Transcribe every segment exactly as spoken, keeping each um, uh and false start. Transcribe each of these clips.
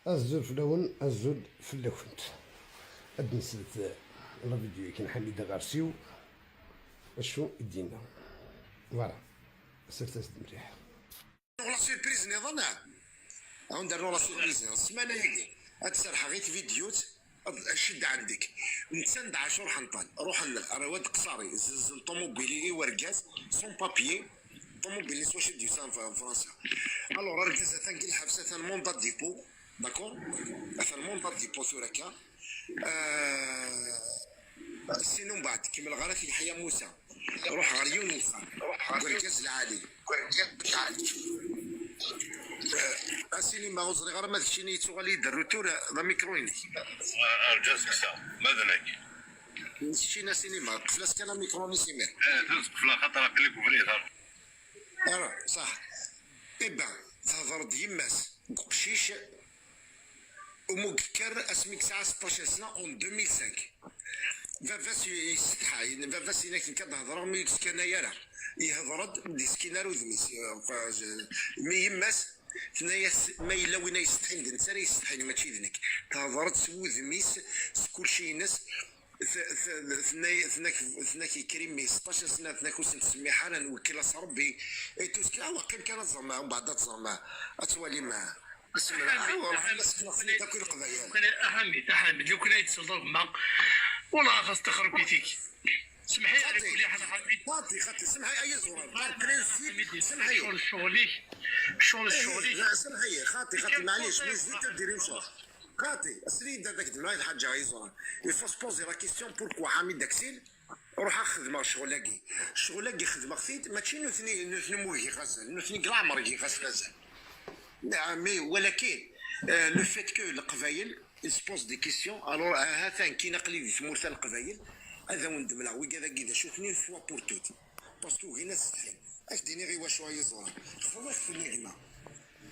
Azul fell-awen, azul fell-akent. Ad d-nslet la vidéo-agi n Ḥamid Aɣersiw. Acu i d-yenna? Voilà. Slet-as-d mliḥ. Nuɣ la surprise niḍen, ah? Awen-d rnuɣ la surprise niḍen. Ssmana-agi, ad d-serḥeɣ i tvidyut, ad ceddeɛ deg. Netta d Ɛacur Ḥenṭal. Ruḥen ar Wad Qṣari, zzenzen ṭumubil i urgaz, sans papier. Ṭumubil-nni s wacu d-yusa ɣer Fransa. Alors, argaz atan deg lḥebs, atan mandat de dépôt. D'accord? Atan mandat de dépôt tura akka. Euh, sinon, mbeɛd, kemmleɣ ara Yeḥya Musa. Ruḥ ɣer yiwen n uxxam. Deg urgaz lɛali. Euh, asinima, ur ẓriɣ ara ma d keččini yettuɣal-iyi-d retour, euh, d amikru-inek. Arǧa seksa, ma d nekk. Keččini asinima, qfel-as kan amikru-nni simir. Eh, tuz qfel axaṭer aql-ik ubrid. Ara, ṣaḥ. Eh ben, tehder-d yemma-s deg uqcic umi yekker asmi yesɛa seṭṭac sna en deux mille cinq. Baba-s yessetḥa, baba-s yenna-k nekk ad hedreɣ mi ur yeskanay ara. Yehder-d, ur d-yeskin ara udem-is. Mi yemma-s tenna-yas, ma yella win ay yessetḥin d netta ara yessetḥin, mačči d nekk. Tehder-d s wudem-is, s kulci-ines. T-, t-, tenna-, tenna-k, tenna-k yekker imi seṭṭac sna, tenna-k ur sen-ttsemmiḥ ara, nwekkil-as Rebbi. Et tout ce qui, ah, qqim kan ad ẓrem, mbeɛd ad ẓrem, ad twalim, ah, asmi, ah, والله ما سكنوا في ذاك القبايل. Aḥamid, Aḥamid, لو كان يتصل ضرب ما، والله خاص تخرب بيتك. سمحي على كل حال، Aḥamid. خاطي، خاطي، سمحي، أي زورة. Par principe، سمحي. شغل شغلك، شغل إيه، شغلك. لا، سمحي، خاطي، خاطي، معليش، mais je vais te dire une chose. خاطي، السيد هذاك دماغ الحاجة يزرع. Il faut se poser la question pourquoi حميد داكسيل روح خدمة شغل هاكي. شغل هاكي خدمة خفيت، ماشي نثني، نثني موجي غزل، نثني كلاع مرجي غزل غزل. نعم، mais ولكن، آه، le fait que القبايل، il se pose des questions، alors، آه، هاتان كي نقلي في ثمورة القبايل، هذا وندم لا، ويقال هاكي ذا شو ثنين fois pour toutes. Parce que هنا ستين. اش ديني غير واش هو يزرع؟ خلاص في النجمة.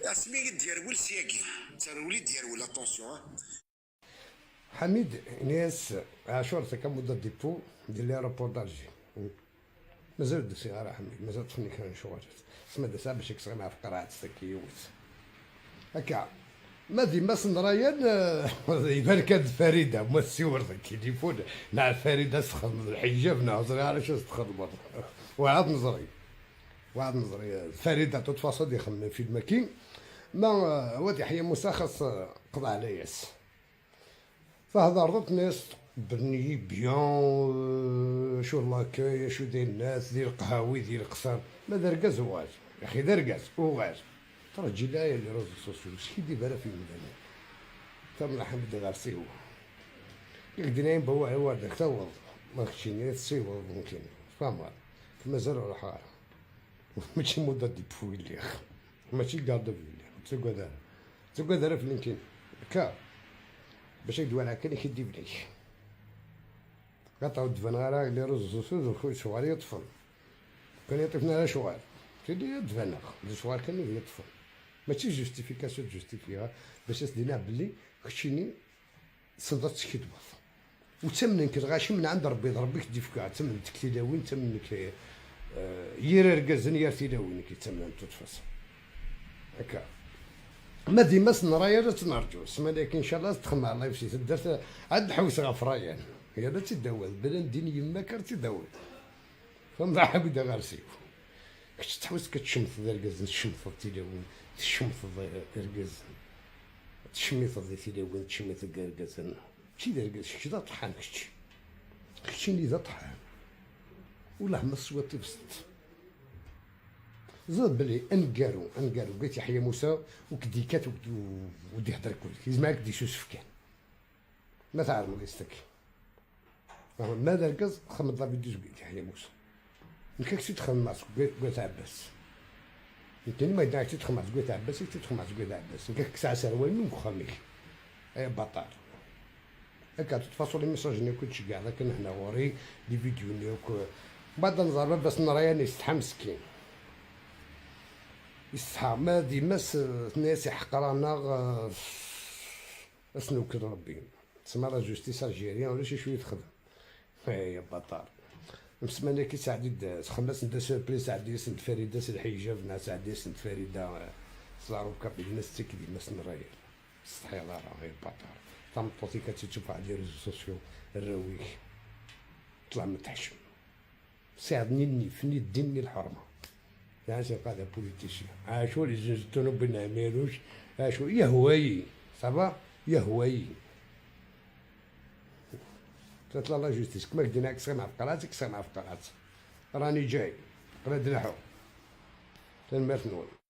اسمي ديال ولسياكي. ترولي ديال ولا attention، ها؟ حميد، ناس عاشور تكا مدة ديبو، دير لي رابور دالجي. مازال دوسي غير حميد، مازال تخني كان شغل. اسمع، دا ساعة باش يكسر مع فقرات تكيوت. هكا. ما ديما سندرايان، آه، يبان كانت فريدة، ما تسيور ذا التليفون. مع فريدة تخدم الحجاب، نهزر على شو تخدم. وعاد نزري. وعاد نزري. فريدة، توت فاصون، يخمم في الماكين. ما، آه، واد يحيى موسى خاص، آه، قضى على ياس. فهضرت ناس بني بيان، شو لاكاي، شو داير الناس، دير القهاوي، دير القصر. ما دار كاز وغاز. يا أخي، دار كاز وغاز. ترجي لا يا لي ريزو سوسيو، شكي دي بلا في مدني. تم الحمد لله سيو. يقدر ينبوع هو هذاك، تا هو. ما خشيني، تسيبه ممكن. فاهم؟ مازال روح. ماشي مدة دي بوي اللي، ماشي كاردو في اللي. تقعد أنا. تقعد أنا في لينكين. كا. باش يدوى على كان يخدي بليك. قطعوا الدفن غير لي رز زوسو، خويا شوال يطفن. كان يطفنا على شوال. سيدي يدفن. الشوال كان يطفن. ماشي جوستيفيكاسيون جوستيفيها. باش تدينا بلي خشيني صدرت كدوة. وتمنك الغاشي من عند ربي، ربي كديفكا، تمنتك تلاوين، تمنك، آه، يير ارقازن يار تلاوين كي تمنن توت فاصون. هكا. ما ديما سنرايا لا تنرجو، سما لك إن شاء الله تخمع الله يفسي تدرت عاد نحوس غا فرايان. هي لا تداول، بلا ندين يما كار تداول. فنضحك ودا غير سيف. كنت تحوس كتشمت ذا القزن، تشمت التليفون، تشمت ذا القزن. تشميت ذا التليفون، تشميت ذا القزن. كي ذا القزن، كي ذا طحان كتش. كتشيني ذا طحان. والله ما سوى تبسط. زاد بلي انقارو، انقارو، قلت يحيى موسى وكديكات ود-، ودي هدر كل. كيزمعك دي سوسف كان. ما تعرف مديستك. ما دار كز خمط لا فيديو زبيت يحيى موسى. نكاك سي تخمم مع سكويت، سكويت عباس. يمكن ما يدعك تخمم مع سكويت عباس، يمكن تخمم مع سكويت عباس. نكاك ساعة ساعة وين من مخمك. أي بطل. هكا تتفاصل لي ميساج نيكو تشجع، لكن هنا غوري دي فيديو نيكو. بعد نزار بس نرايا نستحى مسكين. يستحى ما ديما س-، ناس يحقرانا، آه، اسنوكل ربي. تسمى لا جوستيس الجيريان ولا شي شوية تخدم. ايه يا بطال. مسمى لك سعدي د-، خمس ند سوربريز، سعدي سند فريدة، سي الحجاب، نا سعدي سند فريدة، آه، صاروا كابي الناس تكدي ما سنرايا. Tsetḥiḍ ara, ay baṭar. Tameṭṭut-ik ad tt-id-tufeɣ di réseaux sociaux, arraw-ik. Ṭṭleɛ ma teḥcem. Sɛiḍ-nni nnif, nni ddin, nni lḥerma. Yeɛni si lqaɛda politicien. Acu les institutions n Ben Ɛmiruc, acu, yehwa-yi. Ça va? Yehwa-yi. Tella la justice, kma k-d-yenna, kkes ɣef qrat, kkes ɣef qrat. Rani ǧay, qrib ad nḥu. Tanemmirt-nwen.